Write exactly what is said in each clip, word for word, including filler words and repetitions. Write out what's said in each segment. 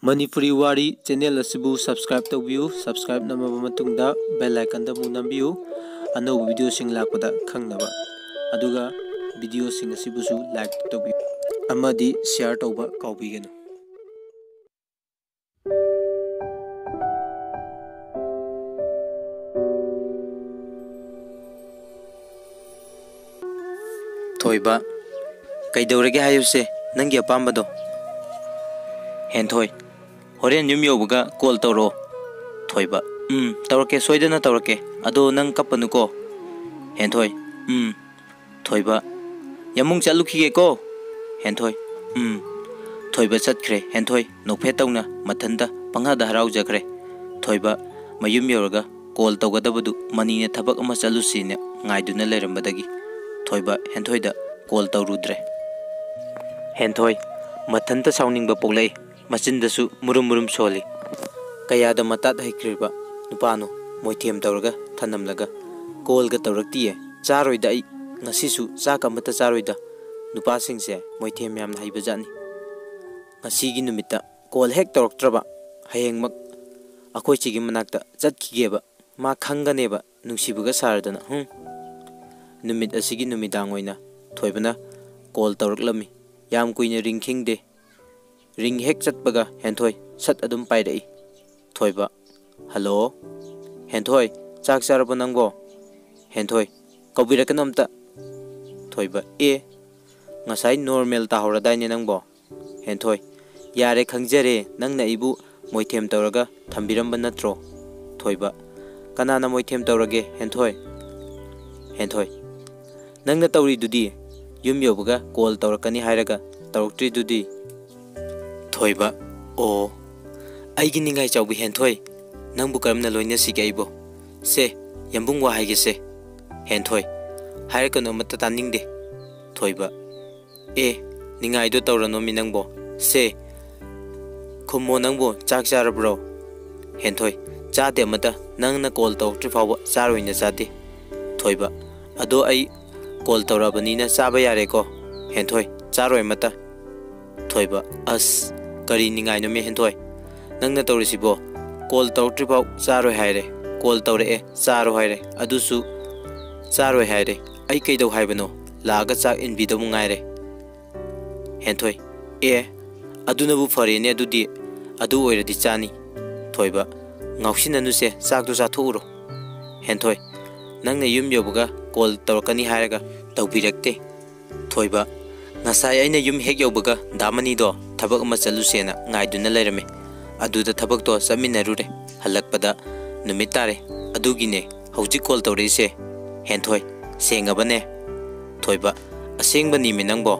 ꯃꯅꯤꯄꯨꯔꯤ ꯋꯥꯔꯤ ꯆꯦꯅꯦꯜ ꯑꯁꯤꯕꯨ subscribe ꯇꯧꯕꯤꯌꯨ꯫ Subscribe ꯅꯝꯃꯕ ꯃꯇꯨꯡꯗ bell icon ꯗ ꯑꯃꯨꯛ ꯅꯝꯕꯤꯌꯨ, ꯑꯅꯧꯕ video ꯁꯤꯡ ꯂꯥꯛꯄꯗ ꯈꯪꯅꯕ꯫ ꯑꯗꯨꯒ video ꯁꯤꯡ ꯑꯁꯤꯕꯨꯁꯨ like ꯇꯧꯕꯤꯌꯨ ꯑꯃꯗꯤ share ꯇꯧꯕ ꯀꯥꯎꯕꯤꯒꯅꯨ꯫ ꯊꯣꯏꯕ, ꯀꯩꯗꯧꯔꯒꯦ ꯍꯥꯏꯌꯨꯁꯦ, ꯅꯪꯒꯤ ꯑꯄꯥꯝꯕꯗꯣ꯫ ꯍꯦꯟꯊꯣꯏ, ꯍꯣꯔꯦꯟ ꯌꯨꯝ ꯌꯧꯕꯒ call ꯇꯧꯔꯛꯑꯣ꯫ ꯊꯣꯏꯕ, ꯎꯝ, ꯇꯧꯔꯛꯀꯦ, ꯁꯣꯏꯗꯅ ꯇꯧꯔꯛꯀꯦ꯫ ꯑꯗꯣ ꯅꯪ ꯀꯞꯄꯅꯨꯀꯣ꯫ ꯍꯦꯟꯊꯣꯏ, ꯎꯝ꯫ ꯊꯣꯏꯕ, ꯌꯥꯝꯕꯨꯡ ꯆꯠꯂꯨꯈꯤꯒꯦꯀꯣ꯫ ꯍꯦꯟꯊꯣꯏ, ꯎꯝ꯫ ꯊꯣꯏꯕ ꯆꯠꯈ꯭ꯔꯦ꯫ ꯍꯦꯟꯊꯣꯏ ꯅꯣꯛꯐꯦꯠ ꯇꯧꯅ ꯃꯊꯟꯇ ꯄꯪꯍꯥꯗ ꯍꯔꯥꯎꯖꯈ꯭ꯔꯦ꯫ ꯊꯣꯏꯕ ꯃꯌꯨꯝ ꯌꯧꯔꯒ call ꯇꯧꯒꯗꯕꯗꯨ ꯃꯅꯤꯅ ꯊꯕꯛ ꯑꯃ ꯆꯠꯂꯨꯁꯤꯅ ꯉꯥꯏꯗꯨꯅ ꯂꯩꯔꯝꯕꯗꯒꯤ ꯊꯣꯏꯕ ꯍꯦꯟꯊꯣꯏꯗ call ꯇꯧꯔꯨꯗ꯭ꯔꯦ꯫ ꯍꯦꯟꯊꯣꯏ ꯃꯊꯟꯇ ꯁꯥꯎꯅꯤꯡꯕ ꯄꯣꯛꯂꯛꯏ꯫ ꯃꯆꯤꯟꯗꯁꯨ ꯃꯨꯔꯨꯝ ꯃꯨꯔꯨꯝ ꯁꯣꯜꯂꯤ꯫ ꯀꯌꯥꯗ ꯃꯇꯥꯠ ꯍꯩꯈ꯭ꯔꯤꯕ ꯅꯨꯄꯥꯅꯣ, ꯃꯣꯏꯊꯦꯝ ꯇꯧꯔꯒ ꯊꯅꯝꯂꯒ call ꯒ ꯇꯧꯔꯛꯇꯤꯌꯦ꯫ ꯆꯥꯔꯣꯏꯗ ꯑꯩ, ꯉꯁꯤꯁꯨ ꯆꯥꯛ ꯑꯃꯠꯇ ꯆꯥꯔꯣꯏꯗ꯫ ꯅꯨꯄꯥꯁꯤꯡꯁꯦ ꯃꯣꯏꯊꯦꯝ ꯌꯥꯝꯅ ꯍꯩꯕꯖꯥꯠꯅꯤ꯫ ꯉꯁꯤꯒꯤ ꯅꯨꯃꯤꯠꯇ call ꯍꯦꯛ ꯇꯧꯔꯛꯇ꯭ꯔꯕ, ꯍꯌꯦꯡꯃꯛ ꯑꯩꯈꯣꯏ ꯆꯦꯒꯤ ꯃꯅꯥꯛꯇ ꯆꯠꯈꯤꯒꯦꯕ꯫ ꯃꯥ ꯈꯪꯒꯅꯦꯕ, ꯅꯨꯡꯁꯤꯕꯒ ꯁꯥꯔꯗꯅ꯫ ꯍꯨꯝ꯫ ꯅꯨꯃꯤꯠ ꯑꯁꯤꯒꯤ ꯅꯨꯃꯤꯗꯥꯡ ꯑꯣꯏꯅ ꯊꯣꯏꯕꯅ call ꯇꯧꯔꯛꯂꯝꯃꯤ꯫ ꯌꯥꯝ ꯀꯨꯏꯅ ring ꯈꯤꯡꯗꯦ꯫ Ring ꯍꯦꯛ ꯆꯠꯄꯒ ꯍꯦꯟꯊꯣꯏ ꯁꯠ ꯑꯗꯨꯝ ꯄꯥꯏꯔꯛꯏ꯫ ꯊꯣꯏꯕ, "Hello?" ꯍꯦꯟꯊꯣꯏ, "ꯆꯥꯛ ꯆꯥꯔꯕꯣ ꯅꯪꯕꯣ?" ꯍꯦꯟꯊꯣꯏ, "ꯀꯧꯕꯤꯔꯛꯀꯅꯨ ꯑꯝꯇ꯫" ꯊꯣꯏꯕ, "ꯑꯦ, ꯉꯁꯥꯏ normal ꯇꯥꯍꯧꯔꯗꯥꯏꯅꯦ ꯅꯪꯕꯣ?" ꯍꯦꯟꯊꯣꯏ, "ꯌꯥꯔꯦ, ꯈꯪꯖꯔꯦ, ꯅꯪꯅ ꯑꯩꯕꯨ ꯃꯣꯏꯊꯦꯝ ꯇꯧꯔꯒ ꯊꯝꯕꯤꯔꯝꯕ ꯅꯠꯇ꯭ꯔꯣ?" ꯊꯣꯏꯕ, "ꯀꯅꯥꯅ ꯃꯣꯏꯊꯦꯝ ꯇꯧꯔꯒꯦ, ꯍꯦꯟꯊꯣꯏ?" ꯍꯦꯟꯊꯣꯏ, "ꯅꯪꯅ ꯇꯧꯔꯤꯗꯨꯗꯤ, ꯌꯨꯝ ꯌꯧꯕꯒ call ꯇꯧꯔꯛꯀꯅꯤ ꯍꯥꯏꯔꯒ ꯇꯧꯔꯛꯇ꯭ꯔꯤꯗꯨꯗꯤ?" ꯊꯣꯏꯕ, "ꯑꯣ, ꯑꯩꯒꯤ ꯅꯤꯡꯉꯥꯏ ꯆꯥꯎꯕꯤ ꯍꯦꯟꯊꯣꯏ, ꯅꯪꯕꯨ ꯀꯔꯝꯅ ꯂꯣꯏꯅꯁꯤꯒꯦ ꯑꯩꯕꯨ? ꯁꯦ, ꯌꯥꯝꯕꯨꯡ ꯋꯥ ꯍꯥꯏꯒꯦꯁꯦ꯫" ꯍꯦꯟꯊꯣꯏ, "ꯍꯥꯏꯔꯛꯀꯅꯨ, ꯑꯃꯠꯇ ꯇꯥꯅꯤꯡꯗꯦ꯫" ꯊꯣꯏꯕ, "ꯑꯦ, ꯅꯤꯡꯉꯥꯏꯗꯣ ꯇꯧꯔꯅꯣꯃꯤ ꯅꯪꯕꯣ꯫ ꯁꯦ, ꯈꯨꯝꯃꯣ ꯅꯪꯕꯨ, ꯆꯥꯛ ꯆꯥꯔꯕ꯭ꯔꯣ?" ꯍꯦꯟꯊꯣꯏ, "ꯆꯥꯗꯦ ꯑꯃꯠꯇ, ꯅꯪꯅ call ꯇꯧꯔꯛꯇ꯭ꯔꯤ ꯐꯥꯎꯕ ꯆꯥꯔꯣꯏꯅ ꯆꯥꯗꯦ꯫" ꯊꯣꯏꯕ, "ꯑꯗꯣ ꯑꯩ call ꯇꯧꯔꯛꯑꯕꯅꯤꯅ ꯆꯥꯕ ꯌꯥꯔꯦꯀꯣ?" ꯍꯦꯟꯊꯣꯏ, "ꯆꯥꯔꯣꯏ ꯑꯃꯠꯇ꯫" ꯊꯣꯏꯕ, "ꯑꯁ, "ꯀꯔꯤ ꯅꯤꯡꯉꯥꯏꯅꯣꯃꯦ ꯍꯦꯟꯊꯣꯏ? ꯅꯪꯅ ꯇꯧꯔꯤꯁꯤꯕꯣ? ꯀꯣꯜ ꯇꯧꯔꯛꯇ꯭ꯔꯤꯐꯥꯎ ꯆꯥꯔꯣꯏ ꯍꯥꯏꯔꯦ, ꯀꯣꯜ ꯇꯧꯔꯛꯑꯦ ꯆꯥꯔꯣ ꯍꯥꯏꯔꯦ, ꯑꯗꯨꯁꯨ ꯆꯥꯔꯣꯏ ꯍꯥꯏꯔꯦ꯫ ꯑꯩ ꯀꯩꯗꯧ ꯍꯥꯏꯕꯅꯣ? ꯂꯥꯛꯑꯒ ꯆꯥꯛ ꯏꯟꯕꯤꯗꯧꯕ ꯉꯥꯏꯔꯦ꯫" ꯍꯦꯟꯊꯣꯏ, "ꯑꯦ, ꯑꯗꯨꯅꯕꯨ ꯐꯔꯦꯅꯦ ꯑꯗꯨꯗꯤ, ꯑꯗꯨ ꯑꯣꯏꯔꯗꯤ ꯆꯥꯅꯤ꯫" ꯊꯣꯏꯕ, "ꯉꯥꯎꯁꯤꯟꯅꯅꯨꯁꯦ, ꯆꯥꯛꯇꯣ ꯆꯥꯊꯣꯛꯎꯔꯣ꯫" ꯍꯦꯟꯊꯣꯏ, "ꯅꯪꯅ ꯌꯨꯝ ꯌꯧꯕꯒ ꯀꯣꯜ ꯇꯧꯔꯛꯀꯅꯤ ꯍꯥꯏꯔꯒ ꯇꯧꯕꯤꯔꯛꯇꯦ꯫" ꯊꯣꯏꯕ, "ꯉꯁꯥꯏ ꯑꯩꯅ ꯌꯨꯝ ꯍꯦꯛ ꯌꯧꯕꯒ ꯗꯥ ꯃꯅꯤꯗꯣ ꯊꯕꯛ ꯑꯃ ꯆꯠꯂꯨꯁꯦꯅ ꯉꯥꯏꯗꯨꯅ ꯂꯩꯔꯝꯃꯦ꯫ ꯑꯗꯨꯗ ꯊꯕꯛꯇꯣ ꯆꯠꯃꯤꯟꯅꯔꯨꯔꯦ꯫ ꯍꯜꯂꯛꯄꯗ ꯅꯨꯃꯤꯠ ꯇꯥꯔꯦ꯫ ꯑꯗꯨꯒꯤꯅꯦ ꯍꯧꯖꯤꯛ ꯀꯣꯜ ꯇꯧꯔꯛꯏꯁꯦ꯫" ꯍꯦꯟꯊꯣꯏ, "ꯁꯦꯡꯉꯕꯅꯦ?" ꯊꯣꯏꯕ, "ꯑꯁꯦꯡꯕꯅꯤꯃꯤ ꯅꯪꯕꯣ꯫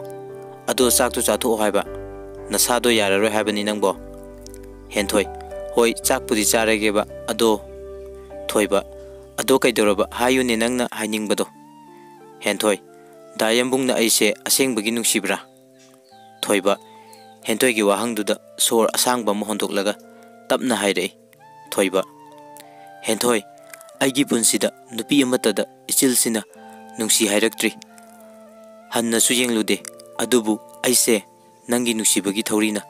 ꯑꯗꯣ ꯆꯥꯛꯇꯣ ꯆꯥꯊꯣꯛꯑꯣ ꯍꯥꯏꯕ꯫ ꯅꯁꯥꯗꯣ ꯌꯥꯔꯔꯣꯏ ꯍꯥꯏꯕꯅꯤ ꯅꯪꯕꯣ꯫" ꯍꯦꯟꯊꯣꯏ, "ꯍꯣꯏ, ꯆꯥꯛꯄꯨꯗꯤ ꯆꯥꯔꯒꯦꯕ, ꯑꯗꯣ꯫" ꯊꯣꯏꯕ, "ꯑꯗꯣ ꯀꯩꯗꯧꯔꯕ? ꯍꯥꯏꯌꯨꯅꯦ ꯅꯪꯅ ꯍꯥꯏꯅꯤꯡꯕꯗꯣ꯫" ꯍꯦꯟꯊꯣꯏ, "ꯗꯥ ꯌꯥꯝꯕꯨꯡꯅ ꯑꯩꯁꯦ ꯑꯁꯦꯡꯕꯒꯤ ꯅꯨꯡꯁꯤꯕ꯭ꯔꯥ?" ꯊꯣꯏꯕ, ꯍꯦꯟꯊꯣꯏꯒꯤ ꯋꯥꯍꯪꯗꯨꯗ ꯁꯣꯔ ꯑꯁꯥꯡꯕ ꯑꯃ ꯍꯣꯟꯗꯣꯛꯂꯒ ꯇꯞꯅ ꯍꯥꯏꯔꯛꯏ꯫ ꯊꯣꯏꯕ, "ꯍꯦꯟꯊꯣꯏ, ꯑꯩꯒꯤ ꯄꯨꯟꯁꯤꯗ ꯅꯨꯄꯤ ꯑꯃꯠꯇꯗ ꯏꯆꯤꯜꯁꯤꯅ ꯅꯨꯡꯁꯤ ꯍꯥꯏꯔꯛꯇ꯭ꯔꯤ꯫ ꯍꯟꯅꯁꯨ ꯌꯦꯡꯂꯨꯗꯦ, ꯑꯗꯨꯕꯨ ꯑꯩꯁꯦ ꯅꯪꯒꯤ ꯅꯨꯡꯁꯤꯕꯒꯤ ꯊꯧꯔꯤꯅ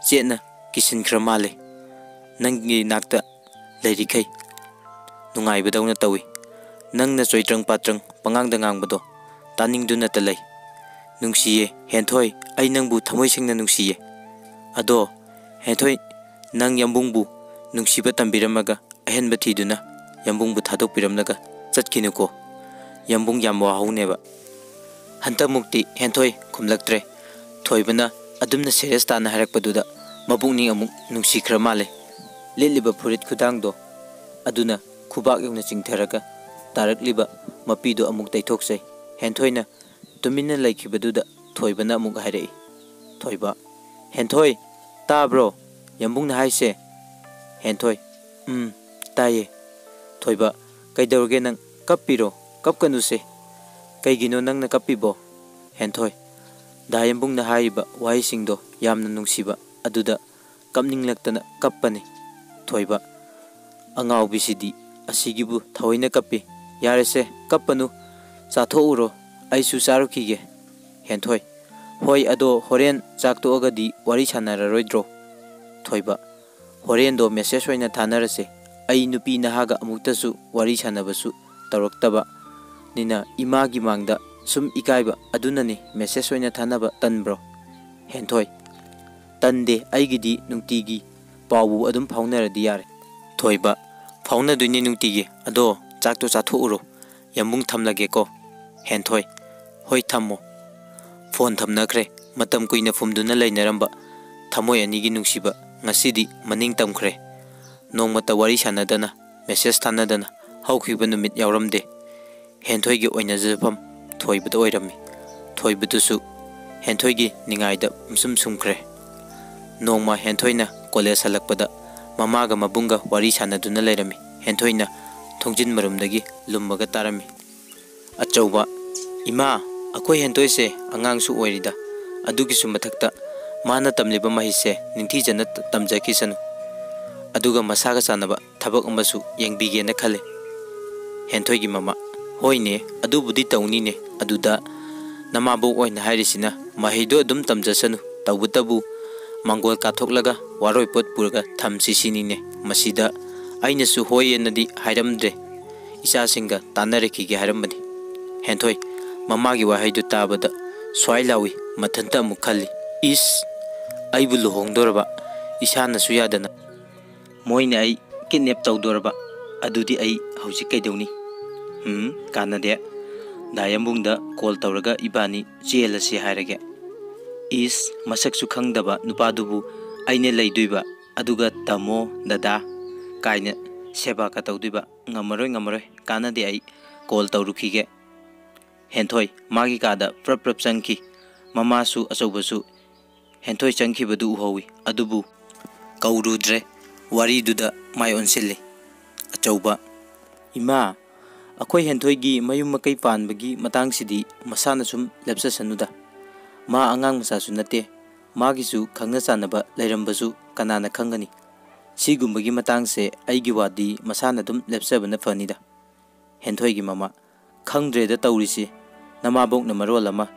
ꯆꯦꯠꯅ ꯀꯤꯁꯤꯟꯈ꯭ꯔ ꯃꯥꯜꯂꯦ꯫ ꯅꯪꯒꯤ ꯅꯥꯛꯇ ꯂꯩꯔꯤꯈꯩ ꯅꯨꯡꯉꯥꯏꯕꯗꯧꯅ ꯇꯧꯏ꯫ ꯅꯪꯅ ꯆꯣꯏꯇ꯭ꯔꯪ ꯄꯥꯇ꯭ꯔꯪ ꯄꯉꯥꯡꯗ ꯉꯥꯡꯕꯗꯣ ꯇꯥꯅꯤꯡꯗꯨꯅꯇ ꯂꯩ꯫ ꯅꯨꯡꯁꯤꯌꯦ ꯍꯦꯟꯊꯣꯏ, ꯑꯩ ꯅꯪꯕꯨ ꯊꯃꯣꯏ ꯁꯦꯡꯅ ꯅꯨꯡꯁꯤꯌꯦ꯫ ꯑꯗꯣ ꯍꯦꯟꯊꯣꯏ, ꯅꯪ ꯌꯥꯝꯕꯨꯡꯕꯨ ꯅꯨꯡꯁꯤꯕ ꯇꯝꯕꯤꯔꯝꯃꯒ ꯑꯍꯦꯟꯕ ꯊꯤꯗꯨꯅ ꯌꯥꯝꯕꯨꯡꯕꯨ ꯊꯥꯗꯣꯛꯄꯤꯔꯝꯂꯒ ꯆꯠꯈꯤꯅꯨꯀꯣ꯫ ꯌꯥꯝꯕꯨꯡ ꯌꯥꯝ ꯋꯥꯍꯧꯅꯦꯕ꯫" ꯍꯟꯇꯛꯃꯨꯛꯇꯤ ꯍꯦꯟꯊꯣꯏ ꯈꯨꯝꯂꯛꯇ꯭ꯔꯦ꯫ ꯊꯣꯏꯕꯅ ꯑꯗꯨꯝꯅ ꯁꯦꯔꯤꯌꯁ ꯇꯥꯅ ꯍꯥꯏꯔꯛꯄꯗꯨꯗ ꯃꯄꯨꯛꯅꯤꯡ ꯑꯃꯨꯛ ꯅꯨꯡꯁꯤꯈ꯭ꯔ ꯃꯥꯜꯂꯦ꯫ ꯂꯤꯠꯂꯤꯕ ꯐꯨꯔꯤꯠ ꯈꯨꯗꯥꯡꯗꯣ ꯑꯗꯨꯅ ꯈꯨꯕꯥꯛ ꯌꯧꯅ ꯆꯤꯡꯊꯔꯒ ꯇꯥꯔꯛꯂꯤꯕ ꯃꯄꯤꯗꯣ ꯑꯃꯨꯛ ꯇꯩꯊꯣꯛꯆꯩ꯫ ꯍꯦꯟꯊꯣꯏꯅ ꯇꯨꯃꯤꯟꯅ ꯂꯩꯈꯤꯕꯗꯨꯗ ꯊꯣꯏꯕꯅ ꯑꯃꯨꯛ ꯍꯥꯏꯔꯛꯏ꯫ ꯊꯣꯏꯕ, "ꯍꯦꯟꯊꯣꯏ, ꯇꯥꯕ꯭ꯔꯣ ꯌꯥꯝꯕꯨꯡꯅ ꯍꯥꯏꯁꯦ?" ꯍꯦꯟꯊꯣꯏ, "ꯎꯝ, ꯇꯥꯏꯌꯦ꯫" ꯊꯣꯏꯕ, "ꯀꯩꯗꯧꯔꯒꯦ ꯅꯪ? ꯀꯞꯄꯤꯔꯣ? ꯀꯞꯀꯅꯨꯁꯦ꯫ ꯀꯩꯒꯤꯅꯣ ꯅꯪꯅ ꯀꯞꯄꯤꯕꯣ?" ꯍꯦꯟꯊꯣꯏ, "ꯗꯥ ꯌꯥꯝꯕꯨꯡꯅ ꯍꯥꯏꯔꯤꯕ ꯋꯥꯍꯩꯁꯤꯡꯗꯣ ꯌꯥꯝꯅ ꯅꯨꯡꯁꯤꯕ ꯑꯗꯨꯗ ꯀꯞꯅꯤꯡꯂꯛꯇꯅ ꯀꯞꯄꯅꯤ꯫" ꯊꯣꯏꯕ, "ꯑꯉꯥꯎꯕꯤꯁꯤꯗꯤ ꯑꯁꯤꯒꯤꯕꯨ ꯊꯑꯣꯏꯅ ꯀꯞꯄꯤ꯫ ꯌꯥꯔꯦꯁꯦ, ꯀꯞꯄꯅꯨ꯫ ꯆꯥꯊꯣꯛꯎꯔꯣ, ꯑꯩꯁꯨ ꯆꯥꯔꯨꯈꯤꯒꯦ꯫" ꯍꯦꯟꯊꯣꯏ, "ꯍꯣꯏ, ꯑꯗꯣ ꯍꯣꯔꯦꯟ ꯆꯥꯛ ꯇꯣꯛꯑꯒꯗꯤ ꯋꯥꯔꯤ ꯁꯥꯟꯅꯔꯔꯣꯏꯗ꯭ꯔꯣ?" ꯊꯣꯏꯕ, "ꯍꯣꯔꯦꯟꯗꯣ ꯃꯦꯁꯦꯖ ꯑꯣꯏꯅ ꯊꯥꯅꯔꯁꯦ꯫ ꯑꯩ ꯅꯨꯄꯤ ꯅꯍꯥꯒ ꯑꯃꯨꯛꯇꯁꯨ ꯋꯥꯔꯤ ꯁꯥꯟꯅꯕꯁꯨ ꯇꯧꯔꯛꯇꯕꯅꯤꯅ ꯏꯃꯥꯒꯤ ꯃꯥꯡꯗ ꯁꯨꯝ ꯏꯀꯥꯏꯕ, ꯑꯗꯨꯅꯅꯦ ꯃꯦꯁꯦꯖ ꯑꯣꯏꯅ ꯊꯥꯅꯕ ꯇꯟꯕ꯭ꯔꯣ?" ꯍꯦꯟꯊꯣꯏ, "ꯇꯟꯗꯦ, ꯑꯩꯒꯤꯗꯤ ꯅꯨꯡꯇꯤꯒꯤ ꯄꯥꯎꯕꯨ ꯑꯗꯨꯝ ꯐꯥꯎꯅꯔꯗꯤ ꯌꯥꯔꯦ꯫" ꯊꯣꯏꯕ, "ꯐꯥꯎꯅꯗꯣꯏꯅꯦ ꯅꯨꯡꯇꯤꯒꯤ, ꯑꯗꯣ ꯆꯥꯛꯇꯣ ꯆꯥꯊꯣꯛꯎꯔꯣ, ꯌꯥꯝꯕꯨꯡ ꯊꯝꯂꯒꯦꯀꯣ꯫" ꯍꯦꯟꯊꯣꯏ, "ꯍꯣꯏ ꯊꯝꯃꯣ꯫" ꯐꯣꯟ ꯊꯝꯅꯈ꯭ꯔꯦ꯫ ꯃꯇꯝ ꯀꯨꯏꯅ ꯐꯨꯝꯗꯨꯅ ꯂꯩꯅꯔꯝꯕ ꯊꯃꯣꯏ ꯑꯅꯤꯒꯤ ꯅꯨꯡꯁꯤꯕ ꯉꯁꯤꯗꯤ ꯃꯅꯤꯡ ꯇꯝꯈ꯭ꯔꯦ꯫ ꯅꯣꯡꯃꯇ ꯋꯥꯔꯤ ꯁꯥꯟꯅꯗꯅ, ꯃꯦꯁꯦꯖ ꯊꯥꯅꯗꯅ ꯍꯧꯈꯤꯕ ꯅꯨꯃꯤꯠ ꯌꯥꯎꯔꯝꯗꯦ꯫ ꯍꯦꯟꯊꯣꯏꯒꯤ ꯑꯣꯏꯅꯖꯐꯝ ꯊꯣꯏꯕꯗ ꯑꯣꯏꯔꯝꯃꯤ꯫ ꯊꯣꯏꯕꯗꯨꯁꯨ ꯍꯦꯟꯊꯣꯏꯒꯤ ꯅꯤꯡꯉꯥꯏꯗ ꯄꯨꯝꯁꯨꯝ ꯁꯨꯝꯈ꯭ꯔꯦ꯫ ꯅꯣꯡꯃ ꯍꯦꯟꯊꯣꯏꯅ ꯀꯣꯂꯦꯖ ꯍꯜꯂꯛꯄꯗ ꯃꯃꯥꯒ ꯃꯕꯨꯡꯒ ꯋꯥꯔꯤ ꯁꯥꯟꯅꯗꯨꯅ ꯂꯩꯔꯝꯃꯤ꯫ ꯍꯦꯟꯊꯣꯏꯅ ꯊꯣꯡꯖꯤꯟ ꯃꯔꯨꯝꯗꯒꯤ ꯂꯨꯝꯃꯒ ꯇꯥꯔꯝꯃꯤ꯫ ꯑꯆꯧꯕ, "ꯏꯃꯥ, ꯑꯩꯈꯣꯏ ꯍꯦꯟꯊꯣꯏꯁꯦ ꯑꯉꯥꯡꯁꯨ ꯑꯣꯏꯔꯤꯗ, ꯑꯗꯨꯒꯤꯁꯨ ꯃꯊꯛꯇ ꯃꯥꯅ ꯇꯝꯂꯤꯕ ꯃꯍꯩꯁꯦ ꯅꯤꯡꯊꯤꯖꯅ ꯇ-, ꯇꯝꯖꯈꯤꯁꯅꯨ꯫ ꯑꯗꯨꯒ ꯃꯁꯥꯒ ꯆꯥꯟꯅꯕ ꯊꯕꯛ ꯑꯃꯁꯨ ꯌꯦꯡꯕꯤꯒꯦꯅ ꯈꯜꯂꯤ꯫" ꯍꯦꯟꯊꯣꯏꯒꯤ ꯃꯃꯥ, "ꯍꯣꯏꯅꯦ, ꯑꯗꯨꯕꯨꯗꯤ ꯇꯧꯅꯤꯅꯦ꯫ ꯑꯗꯨꯗ ꯅꯃꯥꯕꯣꯛ ꯑꯣꯏꯅ ꯍꯥꯏꯔꯤꯁꯤꯅ ꯃꯍꯩꯗꯣ ꯑꯗꯨꯝ ꯇꯝꯖꯁꯅꯨ, ꯇꯧꯕꯇꯕꯨ ꯃꯥꯡꯒꯣꯜ ꯀꯥꯊꯣꯛꯂꯒ ꯋꯥꯔꯣꯏꯄꯣꯠ ꯄꯨꯔꯒ ꯊꯝꯁꯤ ꯁꯤꯅꯤꯅꯦ꯫ ꯃꯁꯤꯗ ꯑꯩꯅꯁꯨ ꯍꯣꯏ ꯑꯅꯗꯤ ꯍꯥꯏꯔꯝꯗ꯭ꯔꯦ, ꯏꯆꯥꯁꯤꯡꯒ ꯇꯥꯟꯅꯔꯛꯈꯤꯒꯦ ꯍꯥꯏꯔꯝꯕꯅꯤ꯫" ꯍꯦꯟꯊꯣꯏ, ꯃꯃꯥꯒꯤ ꯋꯥꯍꯩꯗꯨ ꯇꯥꯕꯗ ꯁ꯭ꯋꯥꯏ ꯂꯥꯎꯏ, ꯃꯊꯟꯇ ꯑꯃꯨꯛ ꯈꯜꯂꯤ, "ꯏꯁ, ꯑꯩꯕꯨ ꯂꯨꯍꯣꯡꯗꯣꯔꯕ, ꯏꯁꯥꯅꯁꯨ ꯌꯥꯗꯅ ꯃꯣꯏꯅ ꯑꯩ ꯀꯤꯗꯅꯦꯞ ꯇꯧꯗꯣꯔꯕ, ꯑꯗꯨꯗꯤ ꯑꯩ ꯍꯧꯖꯤꯛ ꯀꯩꯗꯧꯅꯤ? ꯎꯝ, ꯀꯥꯟꯅꯗꯦ꯫ ꯗꯥ ꯌꯥꯝꯕꯨꯡꯗ ꯀꯣꯜ ꯇꯧꯔꯒ ꯏꯕꯥꯅꯤ ꯆꯦꯜꯂꯁꯤ ꯍꯥꯏꯔꯒꯦ꯫ ꯏꯁ, ꯃꯁꯛꯁꯨ ꯈꯪꯗꯕ ꯅꯨꯄꯥꯗꯨꯕꯨ ꯑꯩꯅ ꯂꯩꯗꯣꯏꯕ, ꯑꯗꯨꯒ ꯇꯥꯃꯣ, ꯗꯗꯥ ꯀꯥꯏꯅ ꯁꯦꯕꯥꯒ ꯇꯧꯗꯣꯏꯕ? ꯉꯝꯃꯔꯣꯏ, ꯉꯝꯃꯔꯣꯏ, ꯀꯥꯟꯅꯗꯦ, ꯑꯩ ꯀꯣꯜ ꯇꯧꯔꯨꯈꯤꯒꯦ꯫" ꯍꯦꯟꯊꯣꯏ ꯃꯥꯒꯤ ꯀꯥꯗ ꯄ꯭ꯔꯞ ꯄ꯭ꯔꯞ ꯆꯪꯈꯤ꯫ ꯃꯃꯥꯁꯨ ꯑꯆꯧꯕꯁꯨ ꯍꯦꯟꯊꯣꯏ ꯆꯪꯈꯤꯕꯗꯨ ꯎꯍꯧꯏ, ꯑꯗꯨꯕꯨ ꯀꯧꯔꯨꯗ꯭ꯔꯦ꯫ ꯋꯥꯔꯤꯗꯨꯗ ꯃꯥꯏ ꯑꯣꯟꯁꯤꯜꯂꯤ꯫ ꯑꯆꯧꯕ, "ꯏꯃꯥ, ꯑꯩꯈꯣꯏ ꯍꯦꯟꯊꯣꯏꯒꯤ ꯃꯌꯨꯝ ꯃꯀꯩ ꯄꯥꯟꯕꯒꯤ ꯃꯇꯥꯡꯁꯤꯗꯤ ꯃꯁꯥꯅ ꯁꯨꯝ ꯂꯦꯞꯆꯁꯅꯨꯗ꯫ ꯃꯥ ꯑꯉꯥꯡ ꯃꯆꯥꯁꯨ ꯅꯠꯇꯦ, ꯃꯥꯒꯤꯁꯨ ꯈꯪꯅ ꯆꯥꯟꯅꯕ ꯂꯩꯔꯝꯕꯁꯨ ꯀꯅꯥꯅ ꯈꯪꯒꯅꯤ? ꯁꯤꯒꯨꯝꯕꯒꯤ ꯃꯇꯥꯡꯁꯦ ꯑꯩꯒꯤ ꯋꯥꯗꯤ ꯃꯁꯥꯅ ꯑꯗꯨꯝ ꯂꯦꯞꯆꯕꯅ ꯐꯅꯤꯗ꯫" ꯍꯦꯟꯊꯣꯏꯒꯤ ꯃꯃꯥ, "ꯈꯪꯗ꯭ꯔꯦꯗ ꯇꯧꯔꯤꯁꯤ, ꯅꯃꯥꯕꯣꯛꯅ ꯃꯔꯣꯜ ꯑꯃ,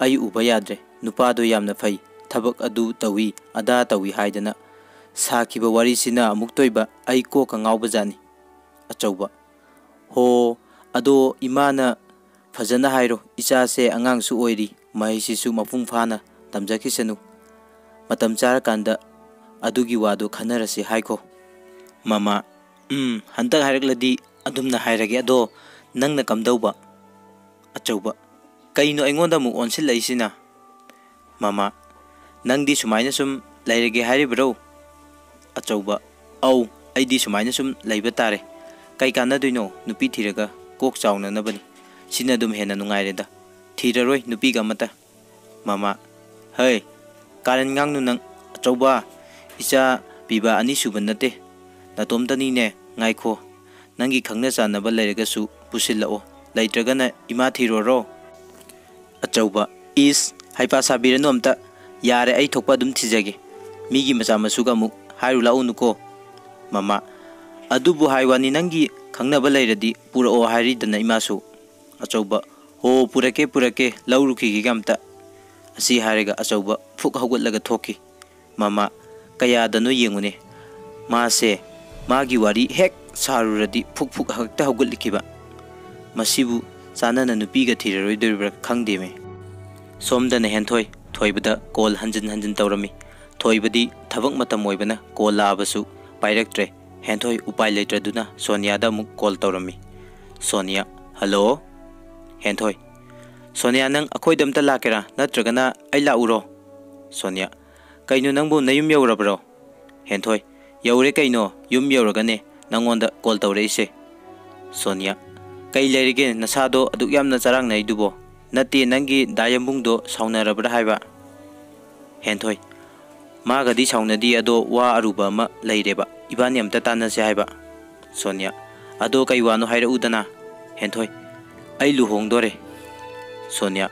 ꯑꯩ ꯎꯕ ꯌꯥꯗ꯭ꯔꯦ, ꯅꯨꯄꯥꯗꯣ ꯌꯥꯝꯅ ꯐꯩ, ꯊꯕꯛ ꯑꯗꯨ ꯇꯧꯏ, ꯑꯗꯥ ꯇꯧꯏ ꯍꯥꯏꯗꯅ ꯁꯥꯈꯤꯕ ꯋꯥꯔꯤꯁꯤꯅ ꯑꯃꯨꯛꯇꯣꯏꯕ ꯑꯩ ꯀꯣꯛꯀ ꯉꯥꯎꯕꯖꯥꯠꯅꯤ꯫ ꯑꯆꯧꯕ: ꯍꯣ, ꯑꯗꯣ ꯏꯃꯥꯅ ꯐꯖꯅ ꯍꯥꯏꯔꯣ, ꯏꯆꯥꯁꯦ ꯑꯉꯥꯡꯁꯨ ꯑꯣꯏꯔꯤ, ꯃꯍꯩꯁꯤꯁꯨ ꯃꯄꯨꯡ ꯐꯥꯅ ꯇꯝꯖꯈꯤꯁꯅꯨ꯫ ꯃꯇꯝ ꯆꯥꯔꯀꯥꯟꯗ ꯑꯗꯨꯒꯤ ꯋꯥꯗꯨ ꯈꯟꯅꯔꯁꯤ ꯍꯥꯏꯈꯣ꯫ ꯃꯃꯥ: ꯎꯝ, ꯍꯟꯗꯛ ꯍꯥꯏꯔꯛꯂꯗꯤ ꯑꯗꯨꯝꯅ ꯍꯥꯏꯔꯒꯦ, ꯑꯗꯣ ꯅꯪꯅ ꯀꯝꯗꯧꯕ? ꯑꯆꯧꯕ: ꯀꯩꯅꯣ ꯑꯩꯉꯣꯟꯗ ꯑꯃꯨꯛ ꯑꯣꯟꯁꯤꯜꯂꯛꯏꯁꯤꯅ? ꯃꯃꯥ: ꯅꯪꯗꯤ ꯁꯨꯃꯥꯏꯅ ꯁꯨꯝ ꯂꯩꯔꯒꯦ ꯍꯥꯏꯔꯤꯕ꯭ꯔꯣ? ꯑꯆꯧꯕ: ꯑꯧ, ꯑꯩꯗꯤ ꯁꯨꯃꯥꯏꯅ ꯁꯨꯝ ꯂꯩꯕ ꯇꯥꯔꯦ꯫ ꯀꯩ ꯀꯥꯟꯅꯗꯣꯏꯅꯣ ꯅꯨꯄꯤ ꯊꯤꯔꯒ? ꯀꯣꯛ ꯆꯥꯎꯅꯅꯕꯅꯤ꯫ ꯁꯤꯅ ꯑꯗꯨꯝ ꯍꯦꯟꯅ ꯅꯨꯡꯉꯥꯏꯔꯦꯗ꯫ ꯊꯤꯔꯔꯣꯏ ꯅꯨꯄꯤꯒ ꯑꯃꯠꯇ꯫ ꯃꯃꯥ: ꯍꯩ, ꯀꯥꯔꯟ ꯉꯥꯡꯅꯨ ꯅꯪ꯫ ꯑꯆꯧꯕ, ꯏꯆꯥ ꯄꯤꯕ ꯑꯅꯤꯁꯨꯕ ꯅꯠꯇꯦ, ꯅꯇꯣꯝꯇꯅꯤꯅꯦ꯫ ꯉꯥꯏꯈꯣ, ꯅꯪꯒꯤ ꯈꯪꯅ ꯆꯥꯟꯅꯕ ꯂꯩꯔꯒꯁꯨ ꯄꯨꯁꯤꯜꯂꯛꯑꯣ, ꯂꯩꯇ꯭ꯔꯒꯅ ꯏꯃꯥ ꯊꯤꯔꯣꯔꯣ? ꯑꯆꯧꯕ: ꯏꯁ, ꯍꯩꯄꯥ ꯁꯥꯕꯤꯔꯅꯨ ꯑꯝꯇ꯫ ꯌꯥꯔꯦ, ꯑꯩ ꯊꯣꯛꯄ ꯑꯗꯨꯝ ꯊꯤꯖꯒꯦ꯫ ꯃꯤꯒꯤ ꯃꯆꯥ ꯃꯁꯨꯒ ꯑꯃꯨꯛ ꯍꯥꯏꯔꯨ ꯂꯥꯛꯎꯅꯨꯀꯣ꯫ ꯃꯃꯥ: ꯑꯗꯨꯕꯨ ꯍꯥꯏ ꯋꯥꯅꯤ, ꯅꯪꯒꯤ ꯈꯪꯅꯕ ꯂꯩꯔꯗꯤ ꯄꯨꯔꯛꯑꯣ ꯍꯥꯏꯔꯤꯗꯅ ꯏꯃꯥꯁꯨ꯫ ꯑꯆꯧꯕ: ꯍꯣ, ꯄꯨꯔꯛꯀꯦ, ꯄꯨꯔꯛꯀꯦ, ꯂꯧꯔꯨꯈꯤꯒꯦ ꯑꯝꯇ꯫ ꯑꯁꯤ ꯍꯥꯏꯔꯒ ꯑꯆꯧꯕ ꯐꯨꯛ ꯍꯧꯒꯠꯂꯒ ꯊꯣꯛꯈꯤ꯫ ꯃꯃꯥ: ꯀꯌꯥꯗꯅꯣ ꯌꯦꯡꯉꯨꯅꯦ, ꯃꯥꯁꯦ꯫ ꯃꯥꯒꯤ ꯋꯥꯔꯤ ꯍꯦꯛ ꯁꯥꯔꯨꯔꯗꯤ ꯐꯨꯛ ꯐꯨꯛ ꯍꯦꯛꯇ ꯍꯧꯒꯠꯂꯛꯈꯤꯕ꯫ ꯃꯁꯤꯕꯨ ꯆꯥꯟꯅꯅ ꯅꯨꯄꯤꯒ ꯊꯤꯔꯔꯣꯏꯗꯣꯔꯤꯕ꯭ꯔꯥ ꯈꯪꯗꯦꯃꯦ꯫ ꯁꯣꯝꯗꯅ ꯍꯦꯟꯊꯣꯏ ꯊꯣꯏꯕꯗ ꯀꯣꯜ ꯍꯟꯖꯤꯟ ꯍꯟꯖꯤꯟ ꯇꯧꯔꯝꯃꯤ꯫ ꯊꯣꯏꯕꯗꯤ ꯊꯕꯛ ꯃꯇꯝ ꯑꯣꯏꯕꯅ ꯀꯣꯜ ꯂꯥꯛꯑꯕꯁꯨ ꯄꯥꯏꯔꯛꯇ꯭ꯔꯦ꯫ ꯍꯦꯟꯊꯣꯏ ꯎꯄꯥꯏ ꯂꯩꯇ꯭ꯔꯗꯨꯅ ꯁꯣꯅꯤꯌꯥꯗ ꯑꯃꯨꯛ ꯀꯣꯜ ꯇꯧꯔꯝꯃꯤ꯫ ꯁꯣꯅꯤꯌꯥ: ꯍꯜꯂꯣ꯫ ꯍꯦꯟꯊꯣꯏ: ꯁꯣꯅꯤꯌꯥ, ꯅꯪ ꯑꯩꯈꯣꯏꯗ ꯑꯝꯇ ꯂꯥꯛꯀꯦꯔꯥ, ꯅꯠꯇ꯭ꯔꯒꯅ ꯑꯩ ꯂꯥꯛꯎꯔꯣ? ꯁꯣꯅꯤꯌꯥ: ꯀꯩꯅꯣ, ꯅꯪꯕꯨ ꯅꯌꯨꯝ ꯌꯧꯔꯕ꯭ꯔꯣ? ꯍꯦꯟꯊꯣꯏ: ꯌꯧꯔꯦ ꯀꯩꯅꯣ, ꯌꯨꯝ ꯌꯧꯔꯒꯅꯦ ꯅꯪꯉꯣꯟꯗ ꯀꯣꯜ ꯇꯧꯔꯛꯏꯁꯦ꯫ ꯁꯣꯅꯤꯌꯥ: ꯀꯩ ꯂꯩꯔꯒꯦ, ꯅꯁꯥꯗꯣ ꯑꯗꯨꯛ ꯌꯥꯝꯅ ꯆꯔꯥꯡꯅꯩꯗꯨꯕꯣ? ꯅꯠꯇꯦ, ꯅꯪꯒꯤ ꯗꯥ ꯌꯥꯝꯕꯨꯡꯗꯣ ꯁꯥꯎꯅꯔꯕ꯭ꯔꯥ ꯍꯥꯏꯕ? ꯍꯦꯟꯊꯣꯏ: ꯃꯥꯒꯗꯤ ꯁꯥꯎꯅꯗꯦ, ꯑꯗꯣ ꯋꯥ ꯑꯔꯨꯕ ꯑꯃ ꯂꯩꯔꯦꯕ, ꯏꯕꯥꯅꯤ ꯑꯝꯇ ꯇꯥꯟꯅꯁꯦ ꯍꯥꯏꯕ꯫ ꯁꯣꯅꯤꯌꯥ: ꯑꯗꯣ ꯀꯩ ꯋꯥꯅꯣ ꯍꯥꯏꯔꯛꯎꯗꯅ꯫ ꯍꯦꯟꯊꯣꯏ: ꯑꯩ ꯂꯨꯍꯣꯡꯗꯣꯔꯦ꯫ ꯁꯣꯅꯤꯌꯥ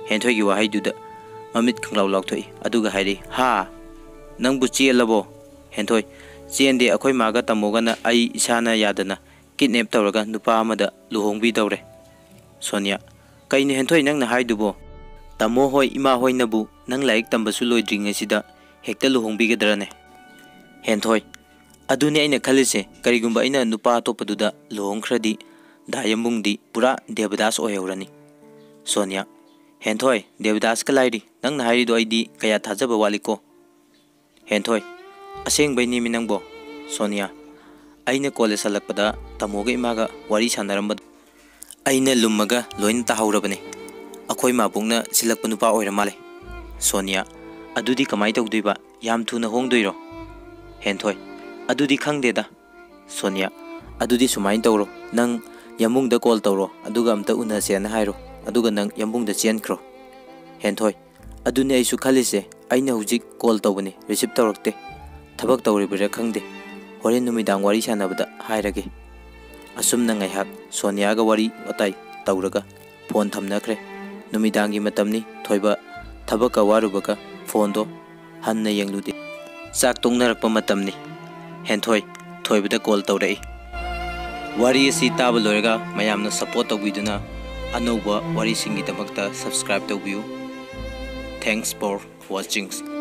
ꯍꯦꯟꯊꯣꯏꯒꯤ ꯋꯥꯍꯩꯗꯨꯗ ꯃꯃꯤꯠ ꯈꯪꯂꯥꯎ ꯂꯥꯎꯊꯣꯛꯏ, ꯑꯗꯨꯒ ꯍꯥꯏꯔꯤ: ꯍꯥ? ꯅꯪꯕꯨ ꯆꯦꯜꯂꯕꯣ? ꯍꯦꯟꯊꯣꯏ: ꯆꯦꯟꯗꯦ, ꯑꯩꯈꯣꯏ ꯃꯥꯒ ꯇꯥꯃꯣꯒꯅ ꯑꯩ ꯏꯁꯥꯅ ꯌꯥꯗꯅ ꯀꯤꯗꯅꯦꯞ ꯇꯧꯔꯒ ꯅꯨꯄꯥ ꯑꯃꯗ ꯂꯨꯍꯣꯡꯕꯤꯗꯧꯔꯦ꯫ ꯁꯣꯅꯤꯌꯥ: ꯀꯩꯅꯣ ꯍꯦꯟꯊꯣꯏ ꯅꯪꯅ ꯍꯥꯏꯗꯨꯕꯣ? "ꯇꯥꯃꯣ ꯍꯣꯏ, ꯏꯃꯥ ꯍꯣꯏꯅꯕꯨ ꯅꯪ ꯂꯥꯏꯔꯤꯛ ꯇꯝꯕꯁꯨ ꯂꯣꯏꯗ꯭ꯔꯤꯉꯩꯁꯤꯗ ꯍꯦꯛꯇ ꯂꯨꯍꯣꯡꯕꯤꯒꯗ꯭ꯔꯅꯦ?" ꯍꯦꯟꯊꯣꯏ, "ꯑꯗꯨꯅꯤ ꯑꯩꯅ ꯈꯜꯂꯤꯁꯦ, ꯀꯔꯤꯒꯨꯝꯕ ꯑꯩꯅ ꯅꯨꯄꯥ ꯑꯇꯣꯞꯄꯗꯨꯗ ꯂꯨꯍꯣꯡꯈ꯭ꯔꯗꯤ ꯗꯥ ꯌꯥꯝꯕꯨꯡꯗꯤ ꯄꯨꯔꯥ ꯗꯦꯕꯗꯥꯁ ꯑꯣꯏꯍꯧꯔꯅꯤ꯫" ꯁꯣꯅꯤꯌꯥ, "ꯍꯦꯟꯊꯣꯏ, ꯗꯦꯕꯗꯥꯁꯀ ꯂꯥꯏꯔꯤ, ꯅꯪꯅ ꯍꯥꯏꯔꯤꯗꯣ ꯑꯩꯗꯤ ꯀꯌꯥ ꯊꯥꯖꯕ ꯋꯥꯠꯂꯤꯀꯣ꯫" ꯍꯦꯟꯊꯣꯏ, "ꯑꯁꯦꯡꯕꯩꯅꯦꯃꯤ ꯅꯪꯕꯣ꯫" ꯁꯣꯅꯤꯌꯥ, "ꯑꯩꯅ ꯀꯣꯂꯦꯖ ꯍꯜꯂꯛꯄꯗ ꯇꯥꯃꯣꯒ ꯏꯃꯥꯒ ꯋꯥꯔꯤ ꯁꯥꯟꯅꯔꯝꯕꯗꯣ ꯑꯩꯅ ꯂꯨꯝꯃꯒ ꯂꯣꯏꯅ ꯇꯥꯍꯧꯔꯕꯅꯦ꯫ ꯑꯩꯈꯣꯏ ꯃꯥꯕꯣꯛꯅ ꯁꯤꯜꯂꯛꯄ ꯅꯨꯄꯥ ꯑꯣꯏꯔ ꯃꯥꯜꯂꯦ꯫" ꯁꯣꯅꯤꯌꯥ, "ꯑꯗꯨꯗꯤ ꯀꯃꯥꯏꯅ ꯇꯧꯗꯣꯏꯕ? ꯌꯥꯝ ꯊꯨꯅ ꯍꯣꯡꯗꯣꯏꯔꯣ?" ꯍꯦꯟꯊꯣꯏ, "ꯑꯗꯨꯗꯤ ꯈꯪꯗꯦꯗ꯫" ꯁꯣꯅꯤꯌꯥ, "ꯑꯗꯨꯗꯤ ꯁꯨꯃꯥꯏꯅ ꯇꯧꯔꯣ, ꯅꯪ ꯌꯥꯝꯕꯨꯡꯗ ꯀꯣꯜ ꯇꯧꯔꯣ, ꯑꯗꯨꯒ ꯑꯝꯇ ꯎꯅꯁꯦꯅ ꯍꯥꯏꯔꯣ, ꯑꯗꯨꯒ ꯅꯪ ꯌꯥꯝꯕꯨꯡꯗ ꯆꯦꯟꯈ꯭ꯔꯣ꯫" ꯍꯦꯟꯊꯣꯏ, "ꯑꯗꯨꯅꯦ ꯑꯩꯁꯨ ꯈꯜꯂꯤꯁꯦ, ꯑꯩꯅ ꯍꯧꯖꯤꯛ ꯀꯣꯜ ꯇꯧꯕꯅꯦ, ꯔꯤꯁꯤꯞ ꯇꯧꯔꯛꯇꯦ, ꯊꯕꯛ ꯇꯧꯔꯤꯕꯔꯥ ꯈꯪꯗꯦ, ꯍꯣꯔꯦꯟ ꯅꯨꯃꯤꯗꯥꯡ ꯋꯥꯔꯤ ꯁꯥꯟꯅꯕꯗ ꯍꯥꯏꯔꯒꯦ꯫" ꯑꯁꯨꯝꯅ ꯉꯥꯏꯍꯥꯛ ꯁꯣꯅꯤꯌꯥꯒ ꯋꯥꯔꯤ ꯋꯥꯇꯥꯏ ꯇꯧꯔꯒ ꯐꯣꯟ ꯊꯝꯅꯈ꯭ꯔꯦ꯫ ꯅꯨꯃꯤꯗꯥꯡꯒꯤ ꯃꯇꯝꯅꯤ꯫ ꯊꯣꯏꯕ ꯊꯕꯛꯀ ꯋꯥꯔꯨꯕꯒ ꯐꯣꯟꯗꯣ ꯍꯟꯅ ꯌꯦꯡꯂꯨꯗꯦ꯫ ꯆꯥꯛ ꯇꯣꯛꯅꯔꯛꯄ ꯃꯇꯝꯅꯤ꯫ ꯍꯦꯟꯊꯣꯏ ꯊꯣꯏꯕꯗ ꯀꯣꯜ ꯇꯧꯔꯛꯏ꯫ ꯋꯥꯔꯤ ꯑꯁꯤ ꯇꯥꯕ ꯂꯣꯏꯔꯒ ꯃꯌꯥꯝꯅ ꯁꯄꯣꯔꯠ ꯇꯧꯕꯤꯗꯨꯅ ꯑꯅꯧꯕ ꯋꯥꯔꯤꯁꯤꯡꯒꯤꯗꯃꯛꯇ ꯁꯕꯁꯀ꯭ꯔꯥꯏꯕ ꯇꯧꯕꯤꯌꯨ꯫ Thanks for watching꯫